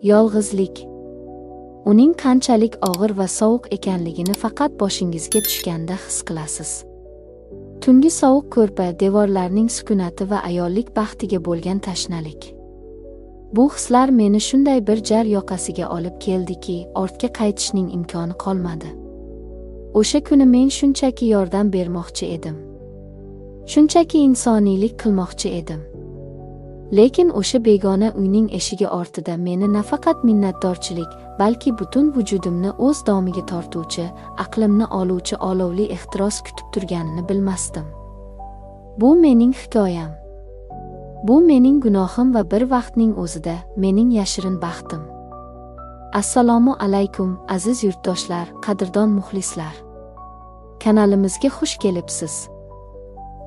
Yolg'izlik. Uning qanchalik og'ir va sovuq ekanligini faqat boshingizga tushganda his qilasiz. Tungi sovuq ko'rpa, devorlarning sukunati va ayollik baxtiga bo'lgan tashnalik. Bu hislar meni shunday bir jar yoqasiga olib keldiki, ortga qaytishning imkoni qolmadi. O'sha kuni men shunchaki yordam bermoqchi edim. Shunchaki insoniylik qilmoqchi edim. Lekin o'sha begona uyning eshigi ortida meni nafaqat minnatdorchilik, balki butun vujudimni o'z domiga tortuvchi, aqlimni oluvchi olovli ehtiros kutib turganini bilmasdim. Bu mening hikoyam. Bu mening gunohim va bir vaqtning o'zida mening yashirin baxtim. Assalomu alaykum, aziz yurtdoshlar, qadrdon muxlislar. Kanalimizga xush kelibsiz.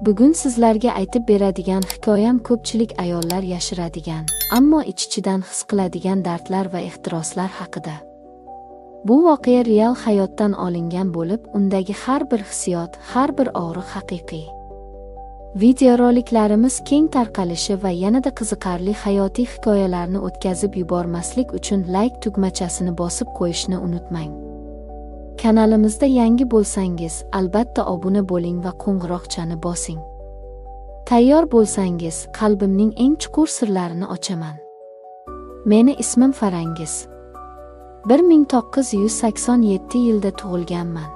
Bugun sizlarga aytib beradigan hikoyam ko'pchilik ayollar yashiradigan, ammo ich-ichidan his qiladigan dardlar va ehtiroslar haqida. Bu voqea real hayotdan olingan bo'lib, undagi har bir hissiyot, har bir og'riq haqiqiy. Videoroliklarimiz keng tarqalishi va yanada qiziqarli hayotiy hikoyalarni o'tkazib yubormaslik uchun like tugmachasini bosib qo'yishni unutmang. Kanalimizda yangi bo'lsangiz, albatta obuna bo'ling va qo'ng'iroqchani bosing. Tayyor bo'lsangiz, qalbimning eng chuqur sirlarini ochaman. Meni ismim Farangiz. 1987 yilda tug'ilganman.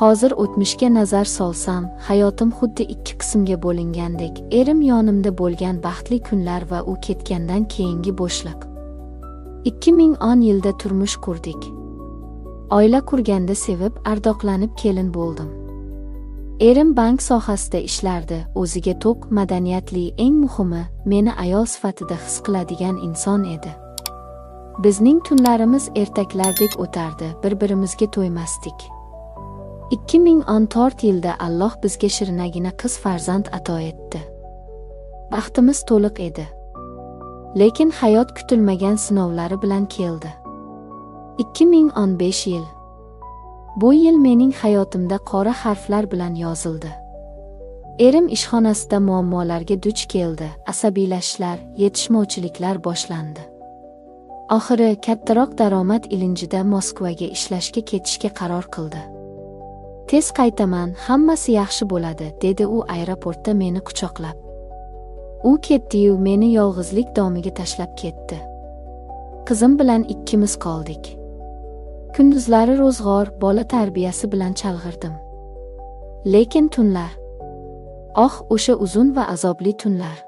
Hozir o'tmishga nazar solsam, hayotim xuddi ikki qismga bo'lingandek. Erim yonimda bo'lgan baxtli kunlar va u ketgandan keyingi bo'shliq. 2010 yilda turmush qurdik. Oila qurganda sevib, ardoqlanib kelin bo'ldim. Erim bank sohasida ishlardi, o'ziga to'q, madaniyatli, eng muhimi, meni ayol sifatida his qiladigan inson edi. Bizning tunlarimiz ertaklardek o'tardi, bir-birimizga to'ymasdik. 2014 yilda Alloh bizga shirinagina qiz farzand ato etdi. Baxtimiz to'liq edi. Lekin hayot kutilmagan sinovlari bilan keldi. 2015 yil. Bu yil mening hayotimda qora harflar bilan yozildi. Erim ishxonasida muammolarga duch keldi, asabiylashishlar, yetishmovchiliklar boshlandi. Oxiri kattaroq daromad ilinjida Moskvaga ishlashga ketishga qaror qildi. Tez qaytaman, hammasi yaxshi bo'ladi, dedi u aeroportda meni quchoqlab. U ketdi-yu meni yolg'izlik domiga tashlab ketdi. Qizim bilan ikkimiz qoldik. Kunduzlari ro'zg'or, bola tarbiyasi bilan chalg'irdim. Lekin tunlar. Oh, o'sha uzun va azobli tunlar.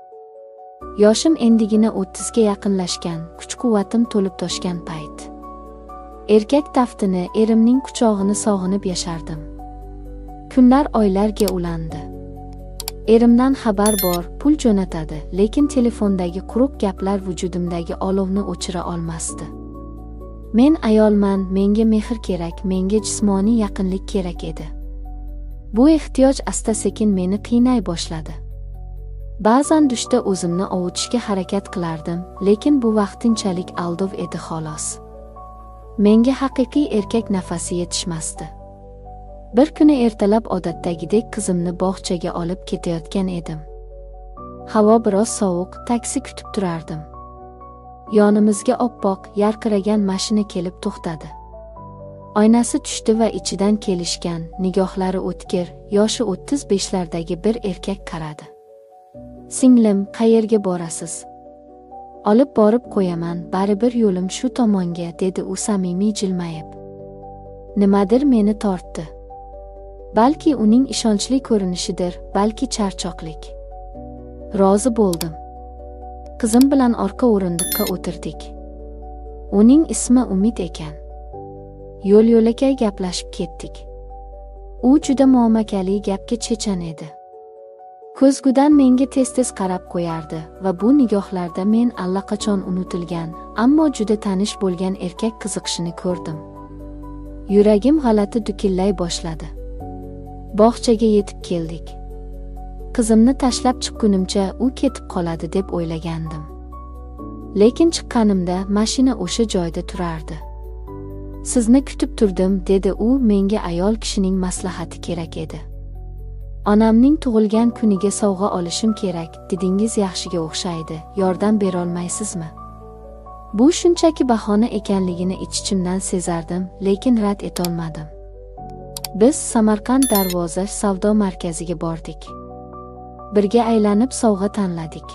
Yoshim endigina 30 ga yaqinlashgan, kuch-quvvatim to'lib toshgan payt. Erkak taftini, erimning quchog'ini sog'inib yashardim. Kunlar oylarga ulandi. Erimdan xabar bor, pul jo'natadi, lekin telefondagi quruq gaplar vujudimdagi olovni o'chira olmasdi. Men ayolman, menga mehr kerak, menga jismoniy yaqinlik kerak edi. Bu ehtiyoj asta-sekin meni qiynay boshladi. Ba'zan dushda o'zimni ovutishga harakat qilardim, lekin bu vaqtinchalik aldov edi xolos. Menga haqiqiy erkak nafasi yetishmasdi. Bir kuni ertalab odatdagidek qizimni bog'chaga olib ketayotgan edim. Havo biroz sovuq, taksi kutib turardim. Yonimizga oppoq, yarqiragan mashina kelib to'xtadi. Oynasi tushdi va ichidan kelishgan, nigohlari o'tkir, yoshi 35lardagi bir erkak qaradi. Singlim, qayerga borasiz? Olib borib qo'yaman, baribir yo'lim shu tomonga, dedi u samimiy jilmayib. Nimadir meni tortdi. Balki uning ishonchli ko'rinishidir, balki charchoqlik. Rozi bo'ldim. Qizim bilan orqa o'rindiqqa o'tirdik. Uning ismi Umid ekan. Yo'l-yo'lakay gaplashib ketdik. U juda muomakali, gapga chechan edi. Ko'zgudan menga tez-tez qarab qo'yardi va bu nigohlarda men allaqachon unutilgan, ammo juda tanish bo'lgan erkak qiziqishini ko'rdim. Yuragim g'alati dukillay boshladi. Bog'chaga yetib keldik. Qizimni tashlab chiqqunimcha u ketib qoladi deb o'ylagandim. Lekin chiqqanimda mashina o'sha joyda turardi. Sizni kutib turdim, dedi u, menga ayol kishining maslahati kerak edi. Onamning tug'ilgan kuniga sovg'a olishim kerak, dedingiz yaxshiga o'xshaydi, yordam berolmaysizmi? Bu shunchaki bahona ekanligini ich-ichimdan sezardim, lekin rad etolmadim. Biz Samarqand Darvoza savdo markaziga bordik. Birga aylanib sovg'a tanladik.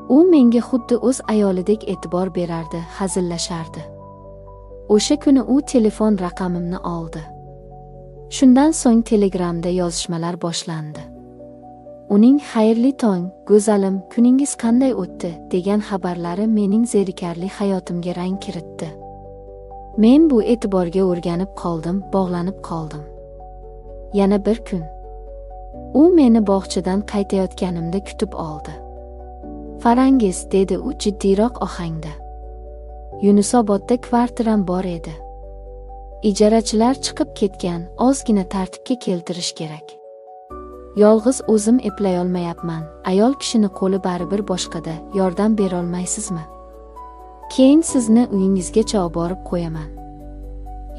U menga xuddi o'z ayolidek e'tibor berardi, hazillashardi. O'sha kuni u telefon raqamimni oldi. Shundan so'ng Telegramda yozishmalar boshlandi. Uning "Xayrli tong, go'zalim, kuningiz qanday o'tdi?" degan xabarlari mening zerikarli hayotimga rang kiritdi. Men bu e'tiborga o'rganib qoldim, bog'lanib qoldim. Yana bir kun u meni bog'chadan qaytayotganimda kutib oldi. "Farangiz", dedi u jiddiyroq ohangda. Yunusobodda kvartiram bor edi. Ijarachilar chiqib ketgan, ozgina tartibga keltirish kerak. Yolg'iz o'zim eplayolmayapman. Ayol kishini qo'li baribir boshqada, yordam berolmaysizmi? Keyin sizni uyingizgacha olib qo'yaman.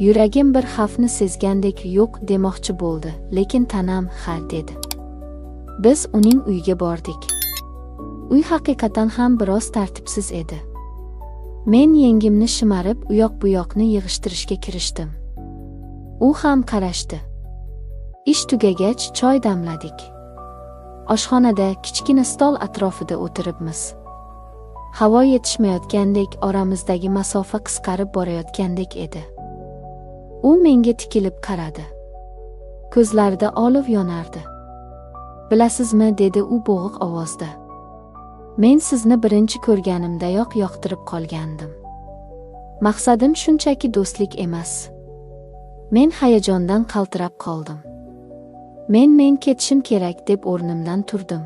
Yuragim bir xavfni sezgandek yo'q demoqchi bo'ldi, lekin tanam ha dedi. Biz uning uyiga bordik. Uy haqiqatan ham biroz tartibsiz edi. Men yengimni shimarib, u yoq bu yoqni yig'ishtirishga kirishdim. U ham qarashdi. Ish tugagach choy damladik. Oshxonada kichkina stol atrofida o'tiribmiz. Havo yetishmayotgandek, oramizdagi masofa qisqarib borayotgandek edi. U menga tikilib qaradi. Ko'zlarida olov yonardi. "Bilasizmi", dedi u bo'g'iq ovozda. "Men sizni birinchi ko'rganimdayoq yoqtirib qolgandim. Maqsadim shunchaki do'stlik emas." Men hayajondan qaltirab qoldim. Men ketishim kerak deb o'rnimdan turdim.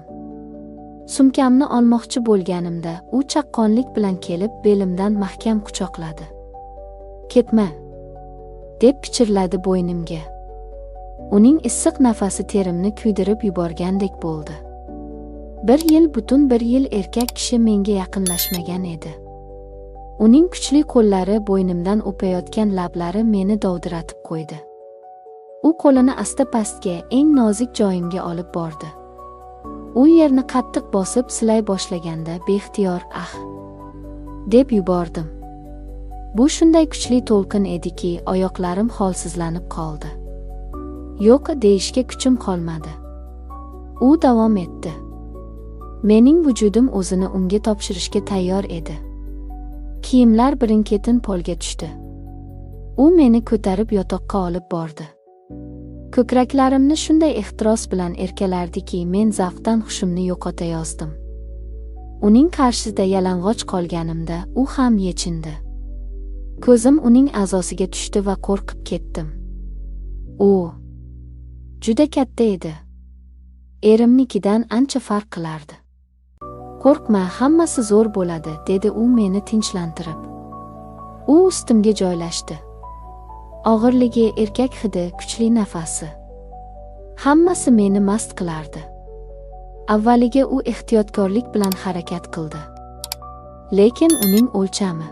Sumkamni olmoqchi bo'lganimda u chaqqonlik bilan kelib belimdan mahkam quchoqladi. "Ketma", deb pichirladi bo'ynimga. Uning issiq nafasi terimni kuydirib yuborgandek bo'ldi. Bir yil, butun bir yil erkak kishi menga yaqinlashmagan edi. Uning kuchli qo'llari, bo'ynimdan o'payotgan lablari meni dovdiratib qo'ydi. U qo'lini asta pastga, eng nozik joyimga olib bordi. U yerni qattiq bosib silay boshlaganda beixtiyor "ah" deb yubordim. Bu shunday kuchli to'lqin ediki, oyoqlarim holsizlanib qoldi. Yo'q deyishga kuchim qolmadi. U davom etdi. Mening vujudim o'zini unga topshirishga tayyor edi. Kiyimlar birin-ketin polga tushdi. U meni ko'tarib yotoqqa olib bordi. Ko'kraklarimni shunday ehtiros bilan erkalardiki, men zavqdan hushimni yo'qota yozdim. Uning qarshisida yalang'och qolganimda u ham yechindi. Ko'zim uning a'zosiga tushdi va qo'rqib ketdim. U juda katta edi. Erimnikidan ancha farq qilardi. "Qo'rqma, hammasi zo'r bo'ladi", dedi u meni tinchlantirib. U ustimga joylashdi. Og'irligi, erkak hidi, kuchli nafasi. Hammasi meni mast qilardi. Avvaliga u ehtiyotkorlik bilan harakat qildi. Lekin uning o'lchami.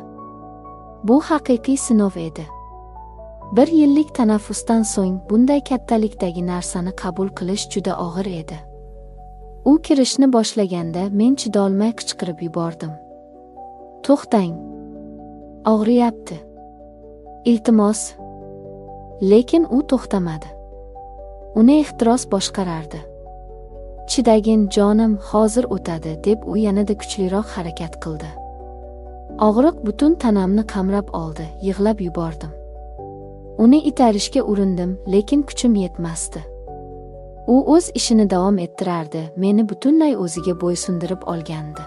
Bu haqiqiy sinov edi. Bir yillik tanaffusdan so'ng bunday kattalikdagi narsani qabul qilish juda og'ir edi. U kirishni boshlaganda men chidolmay qichqirib yubordim. "To'xtang. Og'riyapti. Iltimos." Lekin u to'xtamadi. Uni ehtiros boshqarardi. "Chidagin, jonim, hozir o'tadi", deb u yanada kuchliroq harakat qildi. Og'riq butun tanamni qamrab oldi, yig'lab yubordim. Uni itarishga urindim, lekin kuchim yetmasdi. U o'z ishini davom ettirardi, meni butunlay o'ziga bo'ysundirib olgandi.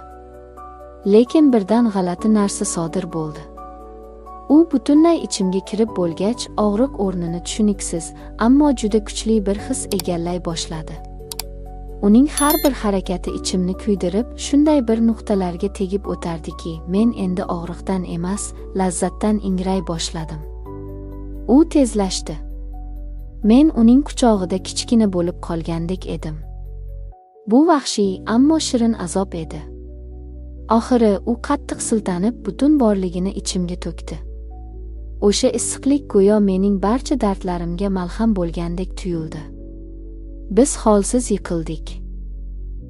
Lekin birdan g'alati narsa sodir bo'ldi. U butunlay ichimga kirib bo'lgach, og'riq o'rnini tushuniksiz, ammo juda kuchli bir his egallay boshladi. Uning har bir harakati ichimni kuydirib, shunday bir nuqtalarga tegib o'tardiki, men endi og'riqdan emas, lazzatdan ingray boshladim. U tezlashdi. Men uning quchog'ida kichkina bo'lib qolgandek edim. Bu vahshiy, ammo shirin azob edi. Oxiri u qattiq siltanib, butun borligini ichimga to'kdi. O'sha issiqlik go'yo mening barcha dardlarimga malham bo'lgandek tuyuldi. Biz holsiz yiqildik.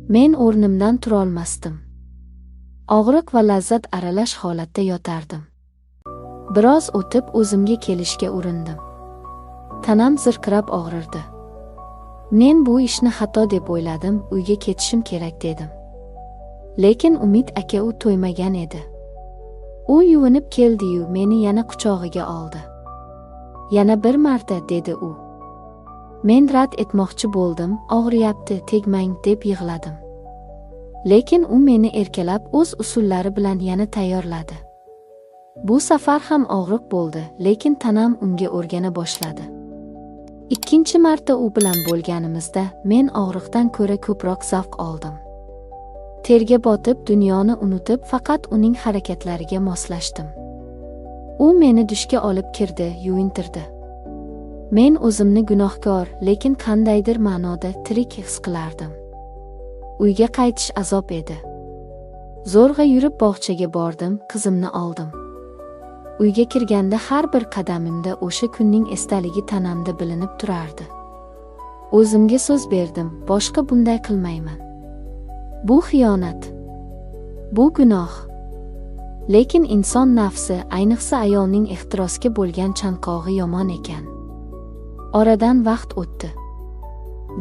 Men o'rnimdan turolmasdim. Og'riq va lazzat aralash holatda yotardim. Biroz o'tib o'zimga kelishga urindim. Tanam zirqirab og'rirdi. Men bu ishni xato deb o'yladim, uyga ketishim kerak dedim. Lekin Umid aka u to'ymagan edi. U yuvinib keldi-yu, meni yana quchog'iga oldi. Yana bir marta, dedi u. Men rad etmoqchi bo'ldim, og'riyapti, tegmang, deb yig'ladim. Lekin u meni erkalab o'z usullari bilan yana tayyorladi. Bu safar ham og'riq bo'ldi, lekin tanam unga o'rgana boshladi. Ikkinchi marta u bilan bo'lganimizda men og'riqdan ko'ra ko'proq zavq oldim. Terga botib, dunyoni unutib, faqat uning harakatlariga moslashdim. U meni dushga olib kirdi, yuvintirdi. Men o'zimni gunohkor, lekin qandaydir ma'noda tirik his qilardim. Uyga qaytish azob edi. Zo'rg'a yurib bog'chaga bordim, qizimni oldim. Uyga kirganda har bir qadamimda o'sha kunning esdaligi tanamda bilinib turardi. O'zimga so'z berdim, boshqa bunday qilmayman. Bu xiyonat. Bu gunoh. Lekin inson nafsi, ayniqsa ayolning ehtirosga bo'lgan chanqog'i yomon ekan. Oradan vaqt o'tdi.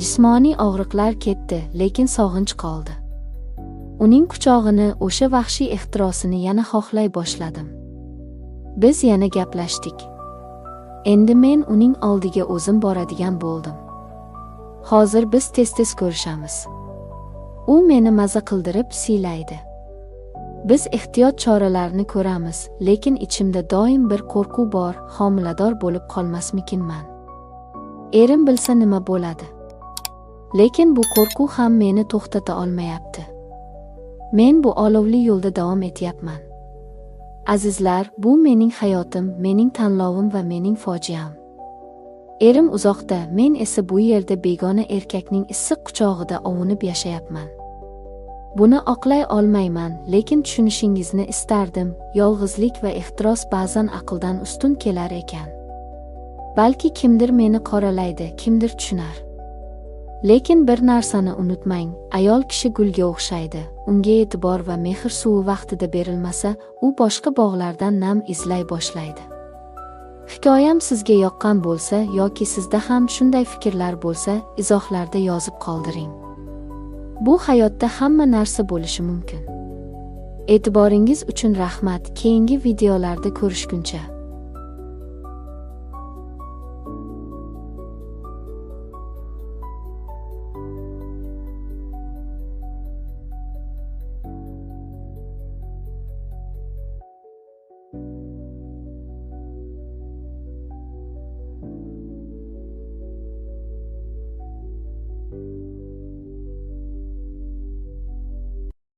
Jismoniy og'riqlar ketdi, lekin sog'inch qoldi. Uning quchog'ini, o'sha vahshiy ehtirosini yana xohlay boshladim. Biz yana gaplashdik. Endi men uning oldiga o'zim boradigan bo'ldim. Hozir biz tez-tez ko'rishamiz. U meni maza qildirib siylaydi. Biz ehtiyot choralarini ko'ramiz, lekin ichimda doim bir qo'rquv bor, homilador bo'lib qolmasmikinman. Erim bilsa nima bo'ladi? Lekin bu qo'rquv ham meni to'xtata olmayapti. Men bu olovli yo'lda davom etyapman. Azizlar, bu mening hayotim, mening tanlovim va mening fojiam. Erim uzoqda, men esa bu yerda begona erkakning issiq quchog'ida ovunib yashayapman. Buni oqlay olmayman, lekin tushunishingizni istardim. Yolg'izlik va ehtiros ba'zan aqldan ustun kelar ekan. Balki kimdir meni qoralaydi, kimdir tushunar. Lekin bir narsani unutmang, ayol kishi gulga o'xshaydi. Unga e'tibor va mehr suvi vaqtida berilmasa, u boshqa bog'lardan nam izlay boshlaydi. Hikoyam sizga yoqqan bo'lsa yoki sizda ham shunday fikrlar bo'lsa, izohlarda yozib qoldiring. Bu hayotda hamma narsa bo'lishi mumkin. E'tiboringiz uchun rahmat. Keyingi videolarda ko'rishguncha.